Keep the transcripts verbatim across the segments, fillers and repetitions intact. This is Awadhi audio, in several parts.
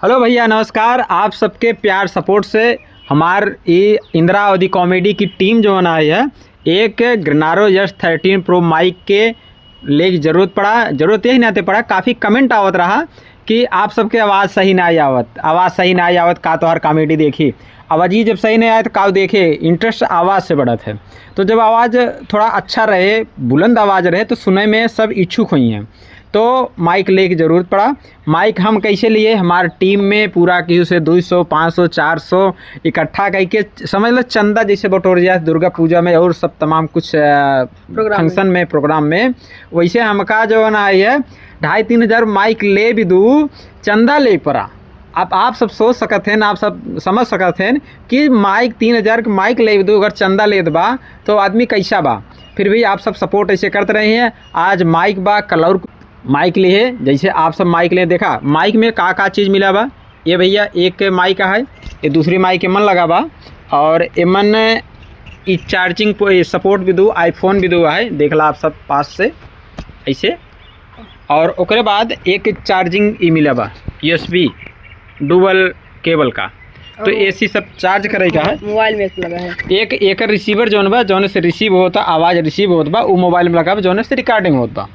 हेलो भैया, नमस्कार। आप सबके प्यार सपोर्ट से हमार ई इंदिरा अवधी कॉमेडी की टीम जौन आई है, एक Gennaro S thirteen Pro mic के लेके जरूरत पड़ा, जरूरत यही नाते पड़ा, काफ़ी कमेंट आवत रहा कि आप सबके आवाज़ सही ना आवत, आवाज़ सही ना आवत, का तोहार कॉमेडी देखी, आवाज़ ही जब सही नहीं आए तो का देखे, इंटरेस्ट आवाज़ से बढ़त है। तो जब आवाज़ थोड़ा अच्छा रहे, बुलंद आवाज़ रहे, तो सुने में सब इच्छुक हुई हैं। तो माइक लेके जरूरत पड़ा। माइक हम कैसे लिए, हमार टीम में पूरा केहू से दो सौ, पाँच सौ, चार सौ इकट्ठा करके, समझ लो, चंदा जैसे बटोर जाए दुर्गा पूजा में और सब तमाम कुछ, अ, प्रोग्राम में। फंक्शन में, प्रोग्राम में, वैसे हमका जौन है ढाई तीन हज़ार माइक ले भी दू, चंदा ले पड़ा। अब आप सब सोच सकत हैं, आप सब समझ सकत हैं कि माइक, तीन हज़ार के माइक ले भी दू, अगर चंदा लेत बा तो आदमी कैसा बा। फिर भी आप सब सपोर्ट ऐसे करते रहे हैं। आज माइक बा, कलर माइक लिए, जैसे आप सब माइक लिए, देखा माइक में का का चीज़ मिला बा। ये भैया एक माइक है, ये दूसरी माइक एमन लगा बा, और एमन ई चार्जिंग पो-, ये सपोर्ट भी दो, आईफोन भी दो है, देख ला आप सब पास से ऐसे। और ओकरे बाद एक चार्जिंग ई मिला बा, यूएसबी डुअल केबल का, तो ओहो। एसी सब चार्ज करे का है। मोबाइल में एक लगा है। एक, एक रिसीवर जौन बा, जौन से रिसीव होता, आवाज़ रिसीव होत बा, उ मोबाइल में लगा बा, जौन से रिकॉर्डिंग होत बा।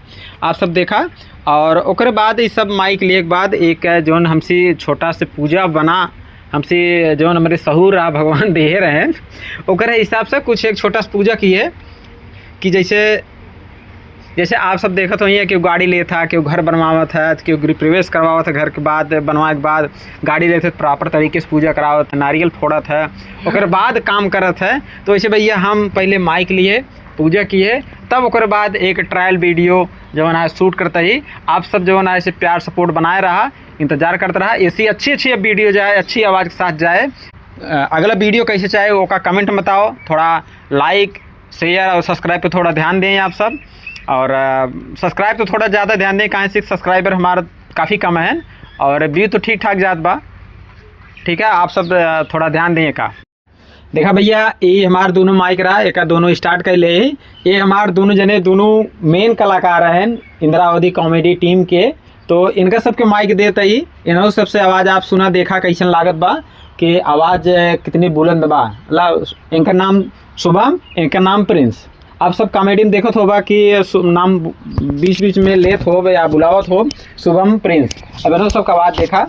आप सब देखा। और ओकरे बाद ई सब माइक लिए के बाद एक जौन हमसे छोटा से पूजा बना, हमसे जौन हमरे सहूर रहा भगवान दिए रहे, ओकरे हिसाब से कुछ एक छोटा सा पूजा की है कि जैसे, जैसे आप सब देखत होइए, केहू गाड़ी लेत है, केहू घर बनवावत है, केहू गृह प्रवेश करवावत है, घर के बाद, बनवाए के बाद गाड़ी लेत है, प्रॉपर तरीके से पूजा करावत है, नारियल फोड़त है, ओकर बाद काम करत है। तो ऐसे भैया हम पहले माइक लिए, पूजा किए, तब ओकर बाद एक ट्रायल वीडियो जौन है शूट करते ही आप सब जौन है ऐसे प्यार सपोर्ट बनाए रहा, इंतजार करते रहा। ऐसी अच्छी अच्छी वीडियो जाए, अच्छी आवाज़ के साथ जाए। अ, अगला वीडियो कैसे चाहे, ओका कमेंट में बताओ। थोड़ा लाइक, शेयर और सब्सक्राइब पे थोड़ा ध्यान दें आप सब। और, अ, सब्सक्राइब तो थोड़ा ज़्यादा ध्यान दें, काहे से सब्सक्राइबर हमारा काफ़ी कम है और व्यू तो ठीक ठाक जात बा। ठीक है, आप सब, अ, थोड़ा ध्यान दें का। देखा भैया, ये हमार दोनों माइक रहा, एका दोनों स्टार्ट कर ले। ये हमार दोनों जने, दोनों मेन कलाकार हैं इंदिरा अवधी कॉमेडी टीम के। तो इनका सबके माइक देत ही, इन्हों सबसे आवाज़ आप सुना, देखा कैसन लागत बा कि आवाज़, अ, कितनी बुलंद बा। ला, इनका नाम शुभम, इनका नाम प्रिंस। आप सब कॉमेडी में देखत होबा कि सु-, नाम बीच बीच में लेत हो या बुलावत हो, शुभम प्रिंस। अब इन्हों सबका आवाज़ देखा,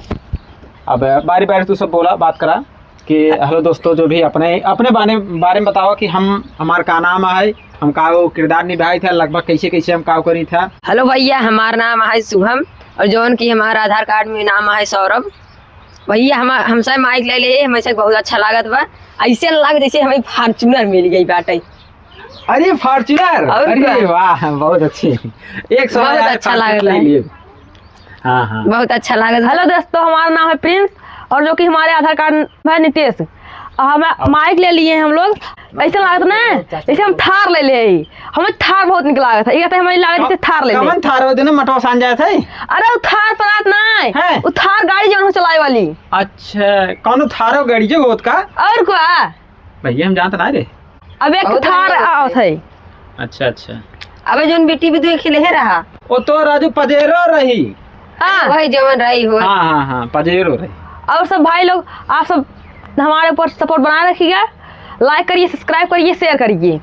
अब बारी बारी तू सब बोला, बात करा कि हेलो दोस्तों, जो भी अपने, अपने बारे, बारे में बताओ कि हम, हमार का नाम है, हम का वो किरदार निभाई था, लगभग कैसे कैसे हम का करी था। हेलो भैया, हमार नाम है शुभम और जौन कि हमार आधार कार्ड में नाम है सौरभ। भैया हम, हमसे माइक ले ले, हमसे बहुत अच्छा लागत बा। ऐसे लाग जैसे हमें फॉर्च्यूनर मिल गई बाटे। अरे फॉर्च्यूनर, और अरे का? वाह, बहुत अच्छी। एक सौ बहुत हजार अच्छा फॉर्च्यूनर लागत ले है। लिए। हाँ, हाँ। बहुत अच्छा लागत। हेलो दोस्तों, हमारा नाम है प्रिंस और जो कि हमारे आधार कार्ड है नितेश। और हम अब माइक ले लिए हम लोग, ऐसे लागत ना जैसे हम थार ले ले। हमें थार बहुत निक लागत है। ये कहते हैं हमें लागत जैसे थार ले ले। कौन थार हो देना मटवा सान जाए थे? अरे वो थार परात ना है। हैं? वो थार गाड़ी जो हम चलाए वाली। अच्छा, कौन थारो गाड़ी जो होत का? और का? भैया हम जानत ना रे। अब एक बहुत थार बढ़िया आवत है। अच्छा, अच्छा। अबे जोन बेटी भी दुई खिले है रहा। वो तो राजू पजेरो रही। हाँ। वही जवन रही हो। हाँ, हाँ, हाँ, पजेरो रही। और सब भाई लोग, आप सब हमारे ऊपर सपोर्ट बनाए रखिएगा, लाइक करिए, सब्सक्राइब करिए, शेयर करिए।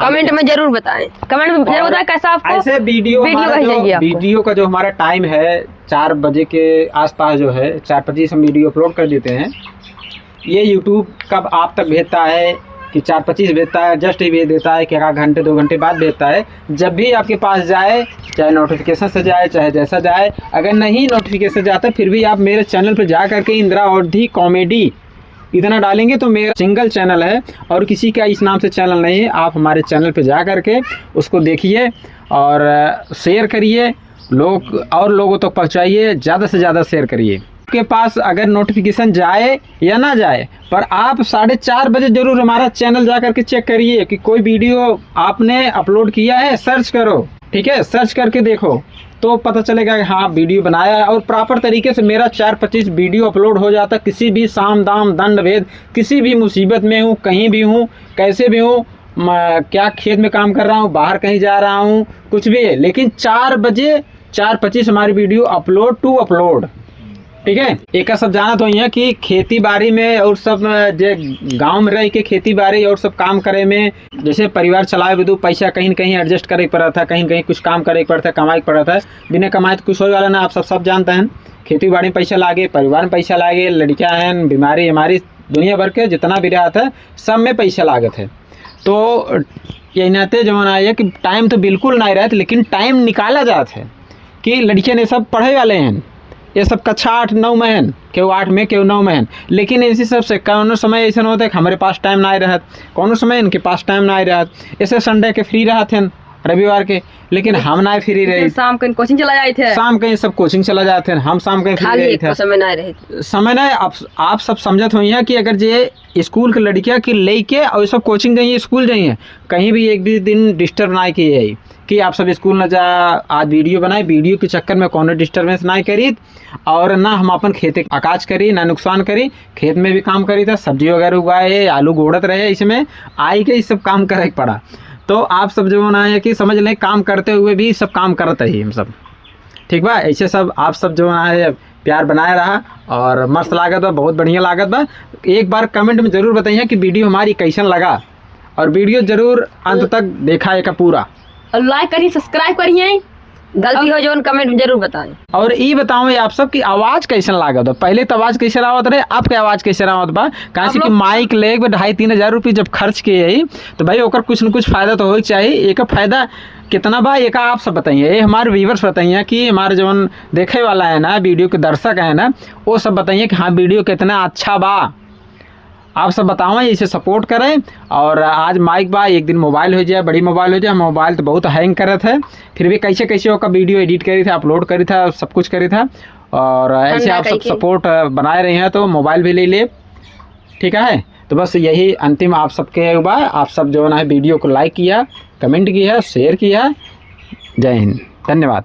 कमेंट में जरूर बताएं। कमेंट में जरूर और बताएं कैसा आपको ऐसे वीडियो वीडियो हमारा कैसी जो, लगी आपको। वीडियो का जो हमारा टाइम है, चार बजे के आसपास जो है, चार पच्चीस हम वीडियो अपलोड कर देते हैं। ये यूट्यूब कब आप तक भेजता है कि चार पच्चीस भेजता है, जस्ट ही भेज देता है कि एक आध घंटे, दो घंटे बाद भेजता है। जब भी आपके पास जाए, चाहे नोटिफिकेशन से जाए, चाहे जैसा जाए, अगर नहीं नोटिफिकेशन जाता, फिर भी आप मेरे चैनल पर जा करके इंदिरा अवधी कॉमेडी इतना डालेंगे तो मेरा सिंगल चैनल है और किसी का इस नाम से चैनल नहीं है। आप हमारे चैनल पर जा करके उसको देखिए और, अ, शेयर करिए, लोग और लोगों तक पहुँचाइए, ज़्यादा से ज़्यादा शेयर करिए। आपके पास अगर नोटिफिकेशन जाए या ना जाए, पर आप साढ़े चार बजे जरूर हमारा चैनल जा करके चेक करिए कि कोई वीडियो आपने अपलोड किया है, सर्च करो, ठीक है, सर्च करके देखो तो पता चलेगा कि हाँ, वीडियो बनाया है। और प्रॉपर तरीके से मेरा चार पच्चीस वीडियो अपलोड हो जाता है। किसी भी साम दाम दंड भेद, किसी भी मुसीबत में हूँ, कहीं भी हूँ, कैसे भी हूँ, म-, क्या खेत में काम कर रहा हूँ, बाहर कहीं जा रहा हूँ, कुछ भी है, लेकिन चार बजे, चार पच्चीस हमारी वीडियो अपलोड टू अपलोड। ठीक है, एका सब जानत होइहैं कि खेती बारी में और सब, अ, जे गाँव में रह के खेती बारी और सब काम करे में, जैसे परिवार चलावे बदे पैसा कहीं न कहीं adjust करे के पड़त है, कहीं न कहीं कुछ काम करे के पड़त है, कमाए के पड़त है। बिना कमाए तो कुछ होए वाला ना, आप सब, सब जानत हैं। खेती बारी में पैसा लागे, परिवार में पैसा लागे, लड़कियाँ हैं, बीमारी, बीमारी, दुनिया भर के जितना भी रहत है, सब में पैसा लागत है। तो यही नाते जवन है कि time तो बिल्कुल नाहीं रहत, लेकिन time निकाला जात है कि लड़कियन ये सब पढ़े वाले हैं, ये सब कक्षा आठ नौ में हैं, केहू आठ में, केहू नौ में हैं, लेकिन इसी सब से कौनो समय ऐसा होता है कि हमारे पास time नाहीं रहत, कौनो समय इनके पास time नाहीं रहत। ऐसे Sunday के free रहत हैं, रविवार के, लेकिन हम नाहीं free लेकिन रही। शाम के coaching चला जाइत है। शाम के सब coaching चला जात हैं, हम शाम के free खाली रही एक थे। समय नाहीं रही। समय नाहीं, आप, आप सब समझत होइहैं कि अगर जे school के लड़किया के लेके और सब coaching जाइए, school जाइए, कहीं भी एक भी दिन disturb नाहीं किए है कि आप सब school ना जा, आज video बनाए, video के चक्कर में कौनो disturbance नाहीं करी और ना हम अपन खेते अकाज करी, ना नुकसान करी। खेत में भी काम करी था, सब्जी वगैरह उगाए, आलू गोड़त रहे, इसमें आई के ये सब काम करे के पड़ा। तो आप सब जवन है कि समझ लें, काम करते हुए भी सब काम करत है हम सब। ठीक बा, ऐसे सब आप सब जवन है प्यार बनाए रहा और मस्त लागत बा, बहुत बढ़िया लागत बा। एक बार comment में जरूर बताइए कि video हमारी कैसन लगा और video जरूर अंत तक देखा एका पूरा। और like करिए, subscribe करिए। गलती और हो जौन comment में जरूर बताएं। और ई बताओ आप सब कि आवाज कैसन लागत बा? पहले तो आवाज कैसे आवत रहे, अब के आवाज कैसे आवत बा? काहे से आप कि लोग mic लेके ढाई तीन हजार रुपये जब खर्च किए ही, तो भाई ओकर कुछ न कुछ फायदा तो होए के चाही। एका फायदा कितना बा, एका आप सब बताइए, ये हमारे viewers बताइए कि हमारे जौन देखे वाला है ना, video के दर्शक है ना, वो सब बताइए कि हाँ, video कितना अच्छा बा। आप सब बतावें, इसे support करें। और आज mic बा, एक दिन mobile हो जाए, बड़ी mobile हो जाए, mobile तो बहुत hang करत है, फिर भी कैसे कैसे ओका video edit करी था, upload करी था, सब कुछ करी था। और ऐसे ठंडा आप सब कइके। Support बनाए रहे हैं तो mobile भी ले ले, ठीक है। तो बस यही अंतिम आप सबके बा, आप सब जवन है video को like किया, comment किया, share किया। जय हिंद, धन्यवाद।